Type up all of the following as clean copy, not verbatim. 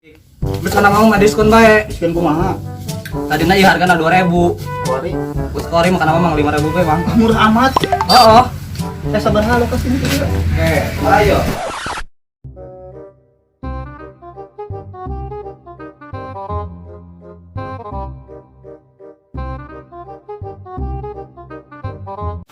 Terus kana mau mah diskon bae. Diskon kumaha? Tadina ieu hargana 2000. Kuari. Terus kuari mah kana mamang 5000 bae, Mang. Murah amat. Heeh. Eh sabaraha lokasi ini? Oke, ayo.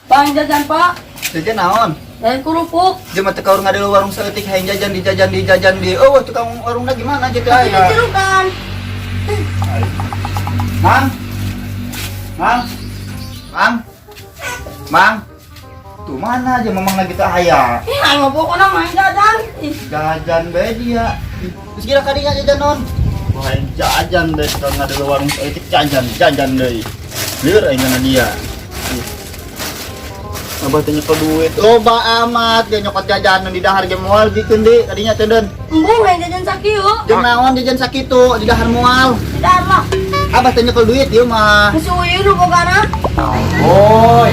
Bang jajan pak, Jajan naon? jajan kerupuk. Dia mah teu kaur ngadil warung saeutik hayang jajan di jajan di jajan di. Oh, tukang warungna gimana gitu Tapi aya. dicerukan. Mang. Mang. Mang. Mang. Tuh mana aja mamang lagi teu aya. Ih, aing mah pokokna main jajan. Ih, Jajan bae dia. Terus kira kadinya jajan non. Wah, hayang jajan deh tukang ngadil warung saeutik jajan jajan deui. Lieur aing kana dia. Ih. Abah teh nyokot duit. Loba amat dia nyokot jajanan di dahar ge moal gikeun deui kadinya teh deun. embung main jajan sakieu. Jeung naon jajan sakitu di dahar moal. Tidak lah. Abah teh nyekel duit ieu mah. Geus eueuh nu bogana. Oi.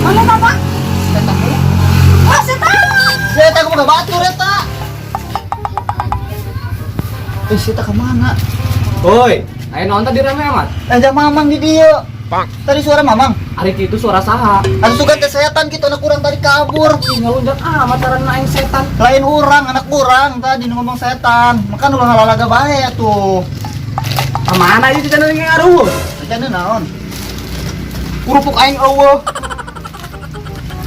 Mana bapak? Wah, setan. Saya aku boga batur eta. Eh, si eta kemana? Oi, ayo nonton di rame amat. Eh, jangan mamang di dieu. Tadi suara mamang. Ari kitu suara saha? Atuh sugan teh setan kitu anak urang tadi kabur. Ih, ngalunjak amat carana aing setan. Lain urang, anak urang tadi nu ngomong setan. Makan ulah ngalalaga bae atuh. Kamana ieu jajanan yang ngaruh? Jajan naon? Kerupuk aing eueuh.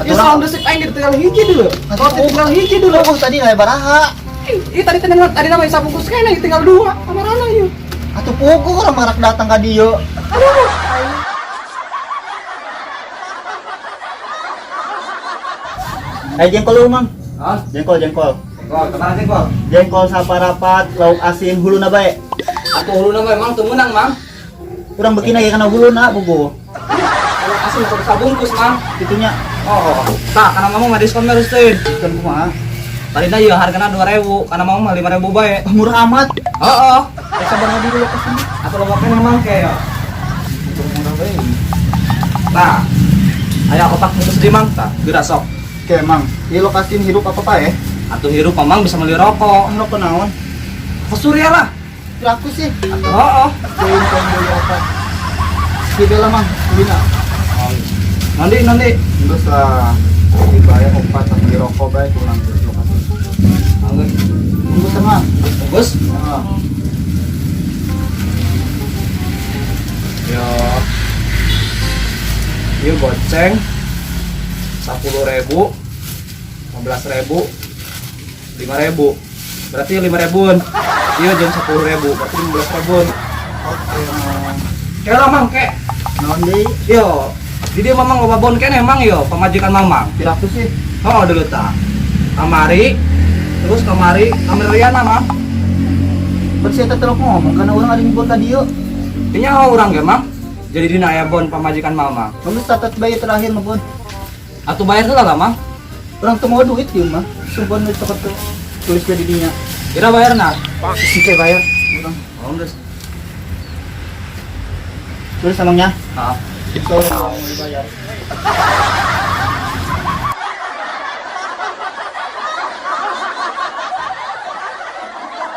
Ieu sound desik aing ditinggal hiji dulu. Atuh Tinggal hiji dulu. Oh, tadi lain baraha. Ih, tadi teh tadi nama sabungkus kene tinggal dua. Kamarana ieu? Atuh puguh urang marak datang ka dieu. Aduh. Eh jengkol lu, Mang. Hah? Jengkol, jengkol. Jengkol, kemana jengkol? Jengkol saparapat, lauk asin, huluna bae. Atuh huluna mah emang teu meunang, Mang. Urang bekina ge kana huluna puguh. Lauk asin kudu sabungkus, Mang. Kitunya. Oh, tah kana mamang mah diskon terus teh. Diskon kumaha? Tadina ieu hargana 2000, kana mamang mah 5000 bae. Oh, murah amat. Heeh. Eh sabaraha di lokasi ini? Atuh loba keneh Mang ke ya. Murah bae. Tah. Aya otak bungkus di Mang tah, geura sok. Oke, Mang. Ieu lokasi hirup apa pak ya? Atuh hirup Mamang bisa beli rokok. Rokok naon? Ke Surya lah. Aku sih. Atuh heeh. Poin poin beli opat. Si Bella, Mang. Bina. Nanti nanti. Terus lah. Dibayar opat sama beli rokok bae kurang di lokasi. Anggeus. Bungkus sama. Bungkus. Heeh. Yo. Ieu goceng 10.000, 15.000, 5.000. Berarti 5.000-an. Iya jam 10.000, berarti 15.000-an. Oke, Mang. Kayak lah Mang, kek. Naon deui? Yo. Jadi mamang loba bon kene emang yo pamajikan mamang. Piraku sih. Oh, dulu ta. Kamari terus kamari kamari Riana Mang. Pan si eta terus ngomong karena urang ada ngibon ka dieu. Nya urang ge Mang. Jadi dina aya bon pamajikan mamang. Kamu catat bayar terakhir mah bon. Atuh bayar heula lah Mang. Urang teu mau duit ieu mah. Sumpah nu cokot tuh. Tulis ke didinya. Kira bayar nah. Oke bayar. Urang. Oh, geus. Tulis emangnya. Ah. Itu mau dibayar.